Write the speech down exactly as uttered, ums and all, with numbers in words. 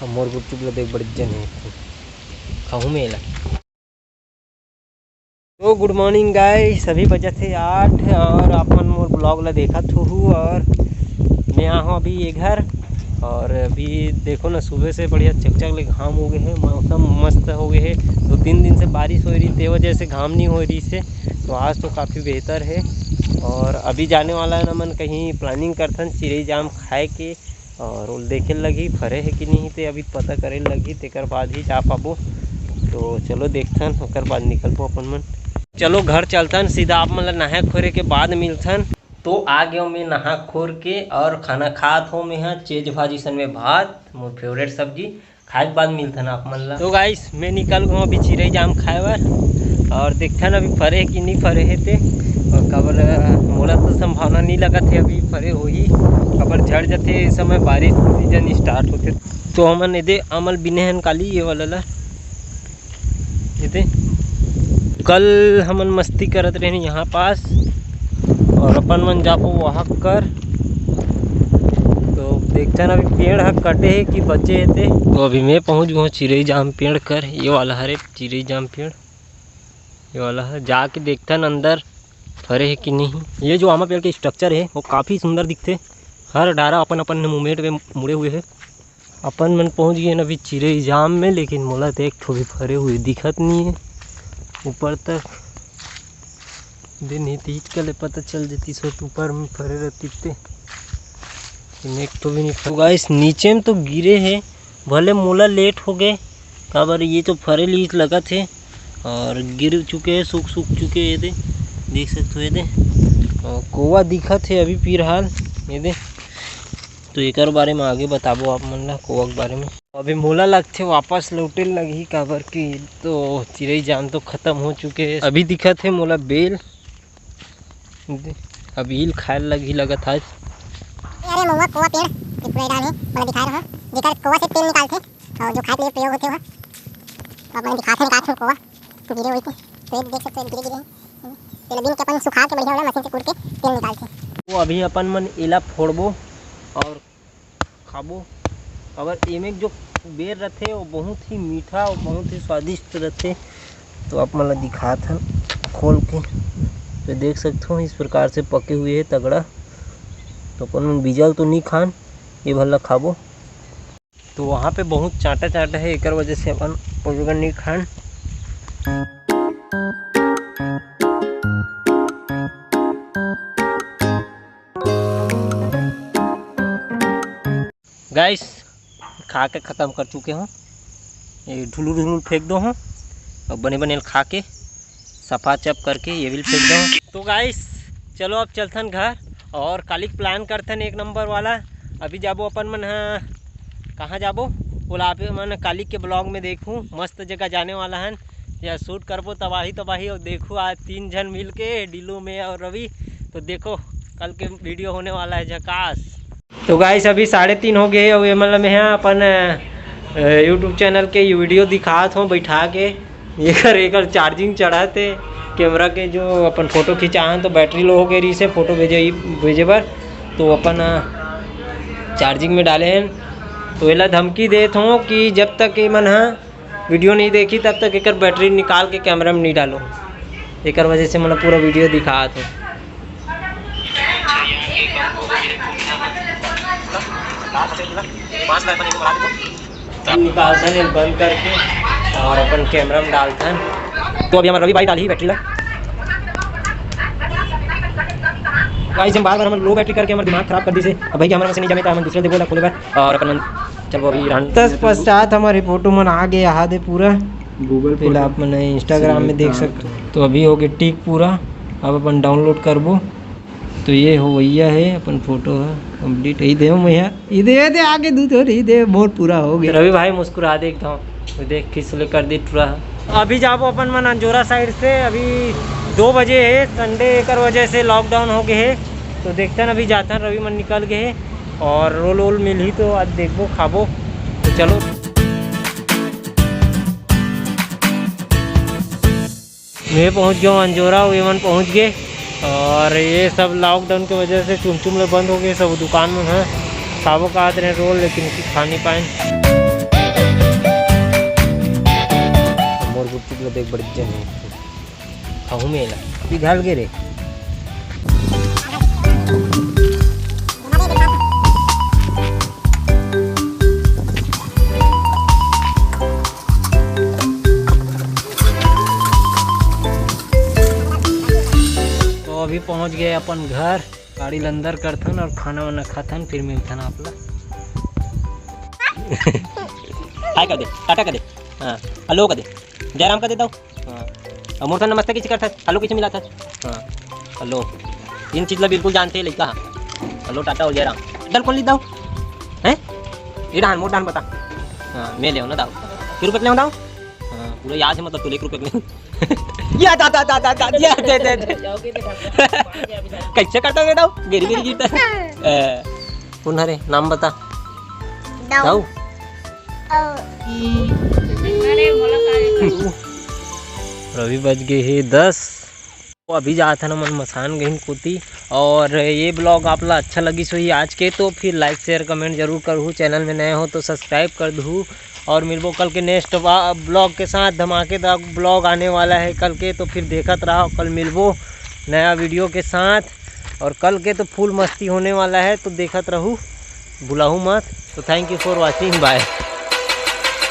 मोर गुपचुप ला देख, बड़े जन हे, खाहूँ मैं एला। तो गुड मॉर्निंग गाइस, अभी बजत हे आठ और आप मन मोर ब्लॉग ला देखत होहू और मैं आहूँ अभी ये घर। और अभी देखो ना, सुबह से बढ़िया चकचक ले घाम हो गए हे, मौसम मस्त हो गए हे। दो तीन दिन से बारिश हो रही, ते वजह से घाम नहीं हो रही से, तो आज तो काफ़ी बेहतर हे। और अभी जाने वाला है ना मन, कहीं प्लानिंग करथन चिरई जाम खाए के, और ओल देखे लगही फरे हे कि नहीं, ते अभी पता करे लगही, तेकर बाद ही जा पाबो। तो चलो देखथन, ओकर बाद निकलबो अपन मन। चलो घर चलथन सीधा, आप मन ला नहाए खोरे के बाद मिलथन। तो आ गयो मैं नहा खोर के और खाना खात हो मैं हा चेज भाजी सन में भात, मोर फेवरेट सब्जी। खाए के बाद मिलथन आप मन ला। तो गाइस, मैं निकल गो अभी चिरई जाम खाए बर और देखथन अभी फरे कि नहीं फरे हे ते। और काबर, अ, मोला तो संभावना नहीं लगत हे अभी फरे होही, काबर झड़ जथे ए समय, बारिश सीजन स्टार्ट होथे। तो हमन एदे अमल बिने हन काली, ये वाला ला एदे। कल हमन मस्ती करत रहेन यहाँ पास और अपन मन जाबो वहाँ कर। तो देखथन अभी पेड़ ह कटे हे कि बचे हे ते। तो अभी मैं पहुँच गो चिरई जाम पेड़ कर, ये वाला हरे चिरई जाम पेड़, ये वाला ह, जाके देखथन अंदर फरे हे कि नहीं। ये जो आमा पेड़ के स्ट्रक्चर हे वो काफ़ी सुंदर दिखथे, हर डारा अपन अपन मूवमेंट में मुड़े हुए हे। अपन मन पहुँच गए अभी चिरई जाम में, लेकिन मोला तो एक ठो भी फरे हुए दिखत नहीं है ऊपर तक। दिन ही तीज का ले पता चल जतिस होत ऊपर में फरे रहतिस ते, लेकिन एक ठो भी नहीं फरे। तो गाइस, नीचे में तो गिरे हे, भले मोला लेट हो गए, काबर ये तो फरे लीस लगत हे और गिर चुके हे, सूख सूख चुके हे। ये दे, देख सकते हो, ये दे, और कोवा दिखत हे अभी फिलहाल, ये दे। तो एकर बारे में आगे बताबो आप मन ला, कोवा के बारे में। अभी मोला लगथे वापस लौटे लगही, काबर कि तो चिरई जाम तो खत्म हो चुके हे। अभी दिखत हे मोला बेल, अभी इल खाए लगही लगत आज। अरे महुआ कोवा पेड़, ये पूरा डाल हे, मोला दिखाए रहो, जेकर कोवा से तेल निकालथे और जो खाए के लिए प्रयोग होथे वह। तो आप मन दिखाथे, निकालथे कोवा, गिरे हुए थे, तो ये देख सकते हो, गिरे गिरे हैं। तेल बीन के अपन सुखा के बढ़िया वाला मशीन से कूट के तेल निकालथे। तो अभी अपन मन एला फोड़बो और खाबो। अगर एमे जो बेर रथे वो बहुत ही मीठा और बहुत ही स्वादिष्ट रथे। तो आप मन ला दिखात हन खोल के, तो देख सकते हो इस प्रकार से पके हुए है तगड़ा। तो अपन मन बीजा ल तो नहीं खान, ये भर ला खाबो। तो वहाँ पे बहुत चांटा चांटा है, एकर वजह से अपन ओ जगह नहीं खान। गाइस, खा के ख़त्म कर चुके हों, ये ढुलू ढुलू फेंक दो हों, और बने बने खा के सफा चप करके ये भी फेंक दो। तो गाइस, चलो अब चलथन घर और काली के प्लान करथन एक नंबर वाला। अभी जाबो अपन मन ह, कहाँ जाबो बोला, आप मन काली के ब्लॉग में देखूँ, मस्त जगह जाने वाला हन, या शूट करबो तबाही तबाही। और देखो आज तीन झन मिल के, डीलू, मैं और रवि, तो देखो कल के वीडियो होने वाला है झकास। तो गाइस, अभी साढ़े तीन हो गए और ये मतलब मैं ह अपन यूट्यूब चैनल के वीडियो दिखात हों बैठा के। एकर एकर चार्जिंग चढ़ात हे कैमरा के, जो अपन फोटो खिंचाहन तो बैटरी लो हो गए रही से फोटो भेजे भेजे बर, तो अपन चार्जिंग में डाले हैं। तो एला धमकी देत हों कि जब तक ये मन ह वीडियो नहीं देखी तब तक एकर बैटरी निकाल के कैमरा में नहीं डालो। एकर वजह से मतलब पूरा वीडियो दिखात हों। तब निकालथन एल बंद करके और अपन कैमरा में डालथन। तो अभी हमारा रवि भाई डाली बैटरी ला। गाइस, हम बार बार हमारे लो बैटरी करके हमारा दिमाग खराब कर दी से। अब भाई कैमरा में से नहीं जमे तो हम दूसरे दे बोला खोले बार। और अपन चलो अभी रान तत्पश्चात हमारे फोटो मन आ गए, यहाँ दे पूरा। गूगल पहले फोटो। आप मन इंस्टाग्राम में देख सकते हो। तो अभी हो गए टिक पूरा, अब अपन डाउनलोड करबो। तो ये हो भैया है अपन फोटो है कंप्लीट। ये दे मैं यार, ये दे, ये दे आगे दू तो, ये दे बहुत पूरा हो गया। रवि भाई मुस्कुरा दे एकदम, वो देख किस ले कर दी पूरा। अभी जाबो अपन मन अंजोरा साइड से, अभी दो बजे है, संडे एकर वजह से लॉकडाउन हो गए है। तो देखते हैं अभी जाता रवि मन निकल गए है और रोल वोल मिलही तो आज देखबो खाबो। तो चलो। मैं पहुंच गया हूँ अंजोरा, ये मन पहुंच गए। और ये सब लॉकडाउन की वजह से चुम चुम ले बंद हो गए सब दुकान मन ह। खाबो का आत रहे रोल, लेकिन कुछ खा नहीं पाए। गुपचुप ला देख बड़ जन है। खाहू में एला। पिघल गे रे। तो अभी पहुंच गए अपन घर। गाड़ी ल अंदर करथन और खाना वाना खाथन, फिर मिलथन आप ला। हाय कर दे, टाटा कर दे, हाँ, हेलो कर दे, जयराम कर दे दाऊ। हाँ, और मोर से नमस्ते किसे करथस, हेलो किसे मिलाथस? हाँ, हेलो, इन चीज ला बिल्कुल जानते हैं लइका। हाँ, हेलो, टाटा और जयराम। डल कौन ली दाऊ? हैं? ये डहान, मोर डहान बता। हाँ, मैं ले ना दाऊ। कितने रुपये ले दाऊ? हाँ, पूरा याद है, मतलब, तू एक रुपये ले। या दा, दा, दा, दा, दा, या दे, दे, दे। कैसे करता है बेटा? गिरी, गिरी गिरता है। ए, कौन हरे? नाम बता। दाऊ। दाऊ। रवि बज गए हे दस। तो अभी जात हन हमन मसान गहिन कोती। और ये ब्लॉग आप ला अच्छा लगिस होही आज के, तो फिर लाइक, शेयर, कमेंट जरूर करहू। चैनल में नए हो तो सब्सक्राइब कर दहू। और मिलबो कल के नेक्स्ट ब्लॉग के साथ। धमाकेदार ब्लॉग आने वाला है कल के, तो फिर देखत रहो, कल मिलबो नया वीडियो के साथ। और कल के तो फुल मस्ती होने वाला है, तो देखत रहू, भुलाहू मत। तो thank you for watching, bye।